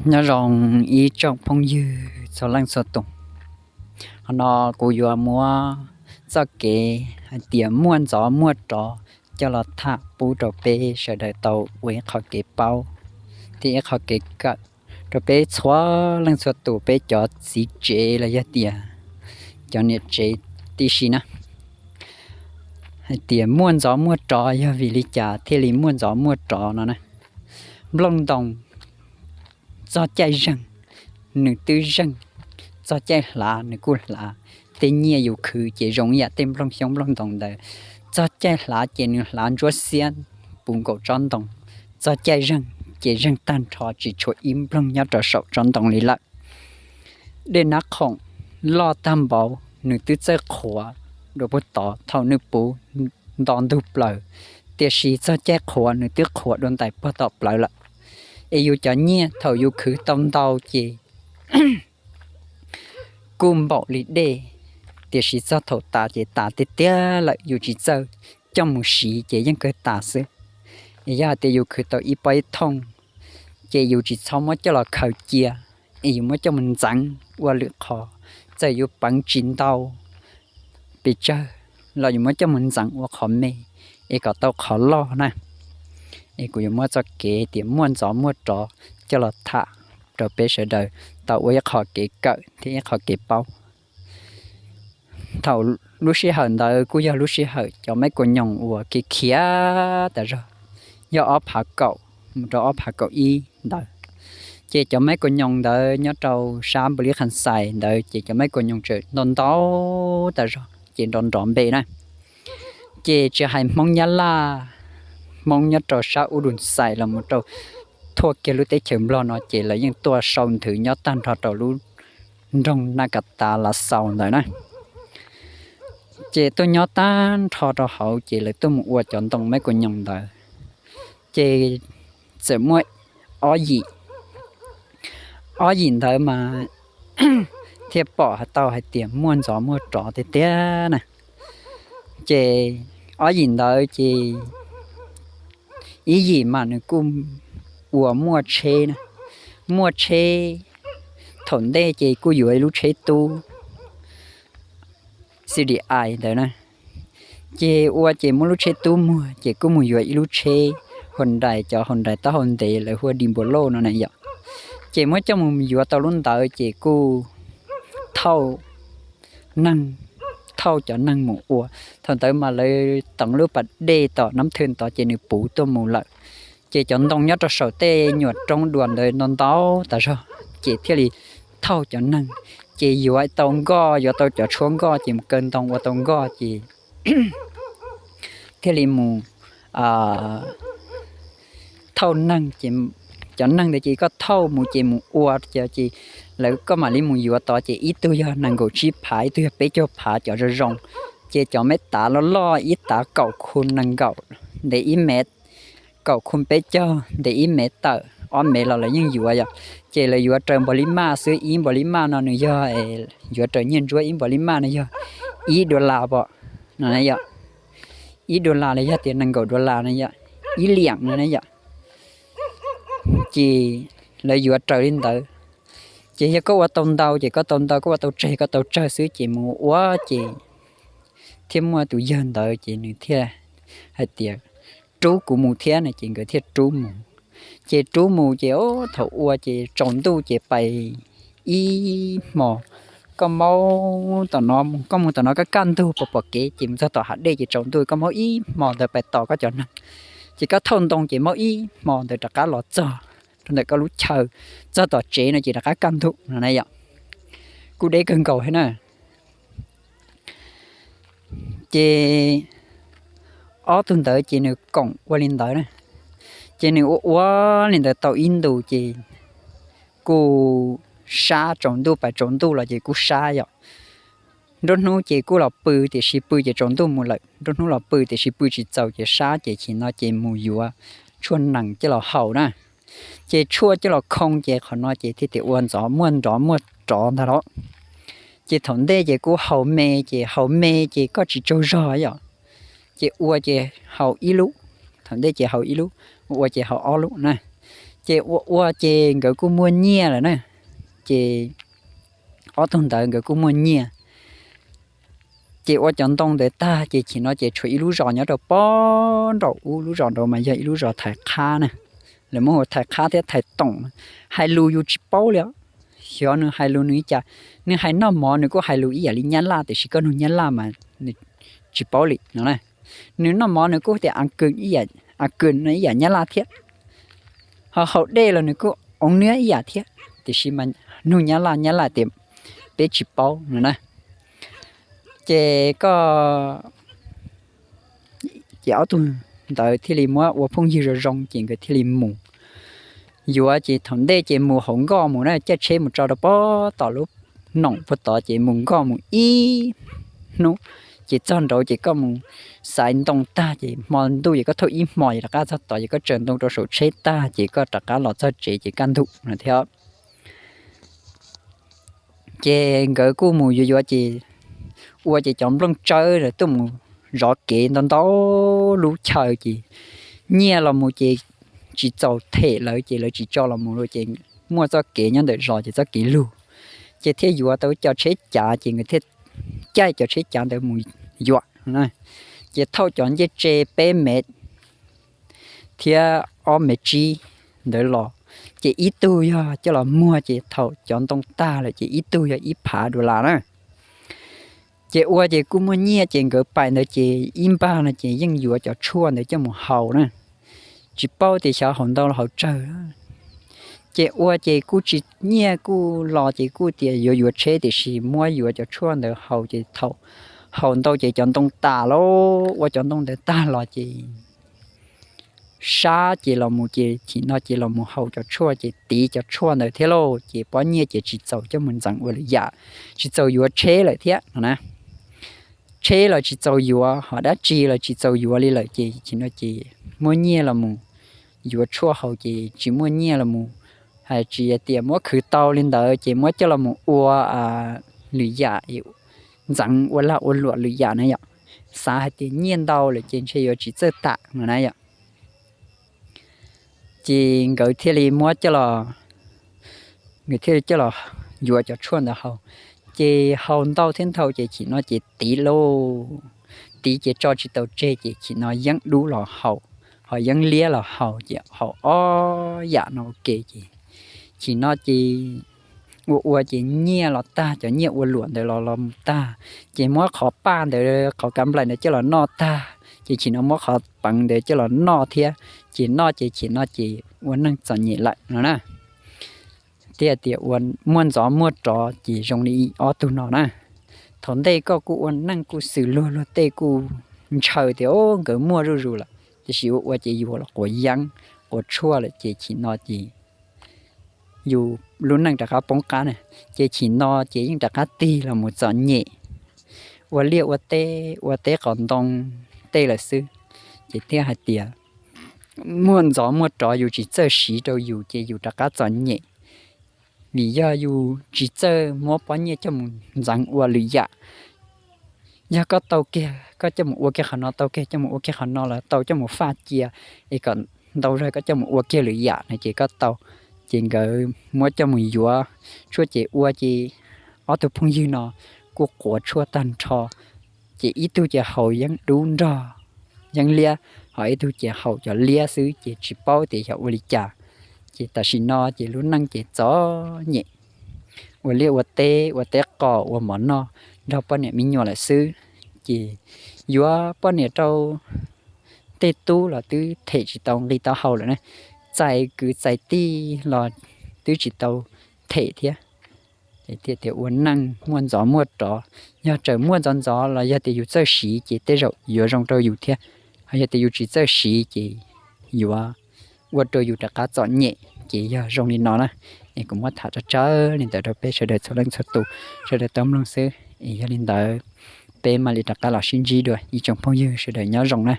Nyob zoo ib tsoom phooj ywg txhua leej txhua tus. Qhov no kuv yuav muab txoj kev hais tias muaj ntxov muaj rov coj los tham pub rau peb sawv daws tau ua ib qho kev paub thiab ib qho kev kawm rau peb txhua leej txhua tus, peb cov txiv tsev los yog tias cov niam tsev tib si na. Hais tias muaj ntxov muaj rov yog vim li cas thiaj li muaj ntxov muaj rov no na? Nplooj ntoos txog caij zeeg nws twb zeeg, txog caij hlav nws kuj hlav. Tej nyiaj yus khwv ces zoo ib yam tej nplooj xyoob nplooj ntoos ntawd, txog caij hlav ces nws hlav ntsuab xiab puv nkaus tsob ntoo, txog caij zeeg ces zeeg tag nrho tsis tshuav ib nplooj nyob rau saum tsob ntoo li lawm. Dej nab khoom loj tag npaum nws twb txawj qhuav dua puag tod thaum nws puv nto ntug plaws, tiam sis txog caij qhuav nws twb qhuav dua ntais puag tom plawv lawm. Es yus cov nyiaj thaum yus khwv tau ntau ces kuj npaum li dej, tiam sis txog thaum tas ces tas tiag tiag lawm, yus tsis txawj coj mus siv ces yeej kawg tas xwb. Es yog hais tias yus khwv tau ib pob ib thooj ces yus tsis txhob muab coj los khaws cia, es yus muab coj mus ntxeev ua lwm qhov, txawm yus peev tsis ntau pes tsawg los yus muab coj mus ntxeev ua qhov me es kom tau qhov loj na. Es kuv yuav muab txoj kev tias muaj ntxov muaj rov coj los tham rau peb sawv daws tau ua ib qho kev kawm thiab ib qho kev paub. Thaum lub sij hawm ntawd kuj yog lub sij hawm cov maiv kua nyoos uas khiav khiav tas zog, yog ob phav kaum mus rau ob phav kaum ib ntawd. Ces cov maiv kua nyoos ntawd nyob rau sab Npaus Lis Khas Xais ntawd ces cov maiv kua nyoos tseem ntau ntau tas zog ces nrov nrov npe na. Ces tsis hais Hmoob Nyab Laj, Hmoob nyob rau sab Ub Dum Xais los mus rau thuaj kiag lub teb chaws Nplog no ces lawv yeej tuaj sau nthwv nyob tag nrho rau lub nroog Naj Kas Tas Lav Xaus ntawd na. Ces tuaj nyob tag nrho rau hauv ces lawv tuaj mus ua cov ntoo maiv kua nyoos ntawd. Ces txawm muaj ob yim, ob yim ntawd mas thiaj pom hais tau hais tias muaj ntxov muaj rov tiag tiag na. Ces ob yim ntawd ces ib yim mas nws kuj ua muaj tsheb na, muaj tsheb. Thaum ntej ces kuj yuav ib lub tsheb tub C D I ntawd na. Ces ua ces muab lub tsheb tub muag ces kuj mus yuav ib lub tsheb Hyundai, cov Hyundai taub hau ntev lawv hu ua Di Npua Lauj no na yom. Ces muab coj mus yuav tau lub ntawd ces kuj thauj neeg, thauj cov neeg mus ua. Thaum ntawd mas lawv teev lub pas dej tom Nab Thwj tod ces nws puv tuaj mus lawm. Ces cov ntoo nyob rau saum tej nyuam roob dua ntawd ntau ntau tas zog, ces thiaj li thauj cov neeg. Ces yuav tau nkoj, yuav tau cov tshuab nkoj ces mus kaw ntoo ua tau nkoj ces thiaj li mus thauj neeg. Ces cov neeg ntawd ces koj thauj mus ces mus ua ces lawv, koj mam li mus yuav tod ces ib tug yog nees nkaum tsib phav, ib tug yog peb caug phav cov zoo zoo. Ces cov maiv tav loj loj ib tav kaum khu nees nkaum, ntev ib mev, kaum khu peb caug, ntev ib mev tawm, ob mev los lawv yeej yuav yom. Ces lawv yuav raws npaum li maj xwb, ib npaum li maj no nws yog, yuav raws nyiaj ntsuab ib npaum li maj no yog ib dollar pom no yom, ib dollar los yog tias nees nkaum dollar no yom, ib liam no na yom. Ces lawv yuav raws li ntawd. Ces yog koj ua tau ntau ces koj tau ntau, koj ua tau tsawg koj tau tsawg xwb. Ces mus ua ces thiaj muaj tus yawg ntawd ces nws thiaj hais tias, rub kuv mus thiab no ces nkawd thiaj rub mus. Ces rub mus ces thaum ua ces tsaus ntuj ces pais ib hmos, koj maub tom no, koj mus tom no kaj kaj ntug pom pom kev ces mus txog tom hav dej ces tsaus ntuj, koj maub ib hmos ntawd pais tos koj cov neeg. Ces koj thauj ntoo ces maub ib hmos ntawd rov qab los txog rau ntawm koj lub chaw, txog tom tsev no ces rov qab kaj ntug no na yom. Kuj deb kawg nkaus thiab na. Ces ob tug ntawd ces nws koom ua li ntawd na. Ces nws ua ua li ntawd tau ib ntus ces kuj sab, tsaus ntuj pais tsaus ntuj los ces kuj sab yom. Nruab hnub ces kuj los pw, tiam sis pw ces tsaus ntuj mus lawm, nruab hnub los pw tiam sis pw tsis txaus ces sab ces chim no ces mus yuav tshuaj nees coj los haus na. Ces tshuaj coj los khoo ces qhov no ces thiaj tias ua ntxov muaj nrov muaj rov ntag lauj. Ces thaum ntej ces kuj haus me, ces haus me ces koj tsis tsaug zog yom. Ces ua ces haus ib lub, thaum ntej ces haus ib lub, ua ces haus ob lub na. Ces ua ua ces nkawd kuj muaj nyiaj lawm na. Ces ob tug ntawd nkawd kuj muaj nyiaj. Ces ua cov ntoo ntawd tag ces chim no ces tshuav ib lub zos nyob rau pob nraum ub, lub zos nraud mas yog ib lub zos thais qhab na. Lawv muab hu thais qhab thiab thais toom. Hais lus yus tsis paub li os. Xyov nws hais lus nws li cas, nws hais noj mov nws kuj hais lus ib yam li nyab laj tiam sis koj nug nyab laj mas nws tsis paub li no na. Nws noj mov nws kuj tias a kws, a kws no ib yam nyab laj thiab. Ho haus dej los nws kuj oov niab ib yam thiab tiam sis mas nug nyab laj, nyab laj tias peb tsis paub no na. Ces koj ces ob tug ntawd thiaj li muab ua phooj ywg zoo zoo ces nkawd thiaj li mus yuav. Ces thaum ntej ces mus hauv nkoj mus na, caij tsheb mus tso rau pob tom lub noom puag tod ces mus nkoj mus ib hnub. Ces txog nraud ces koj mus xaiv ntoo tag ces hmo ntuj ces koj thauj ib hmo ces rov qab txog tod ces koj tsaws ntoo rau saum tsheb tag ces koj rov qab los txog tsev ces kaj ntug no thiab. Ces nkawd kuj mus yuav yuav ces ua ces cov nplooj tsawb tuaj mus zov kev ntau ntau lub chaw ces nyiaj los mus ces tsis txaus them lawv ces lawv tsis tso los mus lawm ces muaj txoj kev nyob ntawm zos ces txoj kev lug ces thiaj yuav tau cov tsheb cav ces nkawd thiaj caij cov tsheb cav ntawd mus yuav. Ces thauj cov ncej tse peb mev thiab ob mev tsib ntawd los, ces ib tug yog coj los muag ces thaum cov ntoo tag lawm ces ib tug yog ib phav dollar na. Ces ua ces kuj muaj nyiaj ces nkawd pais ntawd ces ib npag no ces yeej yuav cov tshuaj ntawd coj mus haus na. Tsis paub tias xyov haus ntau los haus tsawg. Ces ua ces kuj tsis, nyiaj kuj los ces kuj tias yuav yuav tsheb tiam sis muab yuav cov tshuaj ntawd haus ces thaum haus ntau ces cov ntoo tas lauj, ua cov ntoo ntawd tag los ces sab ces los mus ces chim no ces los mus haus cov tshuaj ces tiv cov tshuaj ntawd thiab lauj, ces pob nyiaj ces tsis txaus coj mus ntxeev ua lwm yam, tsis txaus yuav tsheb lawm thiab no na. Tsheb los tsis txaus yuav, ho dab tsi los tsis txaus yuav li lawm ces chim no ces muab nyiaj los mus yuav tshuaj haus ces tsis muaj nyiaj los mus, hais tsis tias muab khwv tau li ntawd ces muab coj los mus ua lwm yam, ntxeev ua lag ua luam lwm yam na yom. Xav hais tias nyiaj ntau lawm ces ntshe yuav tsis txawj tam no na yom. Ces nkawd thiaj li muab coj los, nkawd thiaj li coj los yuav cov tshuaj ntawd haus. Ces haus ntau thiab ntau ces chim no ces tiv lauj, tiv ces tso tsis tau tseg ces chim no yeeb dub los haus, ho yeeb liab los haus ces haus ob yam no ua ke ces chim no ces ua ua ces nyiaj los tag, cov nyiaj ua luam ntawd los los mus tag, ces muab qhov paj ntawd, qhov kav nplaim ntawd coj los noj tag ces chim no muab qhov peev ntawd coj los noj thiab, ces noj ces chim no ces ua neej txom nyem lawm no na. Thiaj tias ua muaj ntxov muaj rov ces zoo li ob tug no na. Thaum ntej koj kuj ua neej kuj xws luag, luag tej kuj ntshaw tias o nkawd muaj zuj zus lawm, tiam sis ua ua ces yus los quav yeeb quav tshuaj lawm ces chim no ces yus lub neej rov qab poob qab na. Ces chim no ces yeej rov qab tig los mus txom nyem, ua liaj ua teb, ua teb qos ntoo tej lawm xwb. Ces thiaj hais tias muaj ntxov muaj rov yus tsis txawj siv rau yus ces yus rov qab txom nyem, vim yog yus tsis txawj muab pob nyiaj coj mus ntxeev ua lwm yam. Yog koj tau kiag koj coj mus ua kiag qhov no, tau kiag coj mus ua kiag qhov no los tau coj mus faj cia, es kom ntau zog koj coj mus ua kiag lwm yam no ces koj tau. Ces nkawd muab coj mus yuav tshuaj ces ua ces ob tug phooj ywg no kuj quav tshuaj tag nrho, ces ib tug ces haus yeeb dub nrog yeeb liab, ho ib tug ces haus cov liab xwb ces tsis paub tias yog ua li cas. Ces tam sim no ces lub neej ces txom nyem, ua liaj ua teb, ua teb qos, ua mov noj nrog poj niam me nyuam lawm xwb. Ces yuav poj niam rau tej tub los twb them tsis tau nqi taub hau lawm na, txais kwv txais tij los twb tsis tau them thiab. Ces thiaj tias ua neej muaj ntxov muaj rov, yog tseem muaj ntxov ntxov los yog tias yus txawj siv ces tej zaum yuav zoo rau yus thiab, ho yog tias yus tsis txawj siv ces yuav ua rau yus rov qab txom nyem. Ces yog zoo li no na, es kuv muab tham tsawg tsawg li ntawd rau peb sawv daws txhua leej txhua tus, sawv daws tau mloog xwb. Es yog li ntawd peb mam li rov qab los sib ntsib dua ib tsoom phooj ywg, sawv daws nyob zoo na.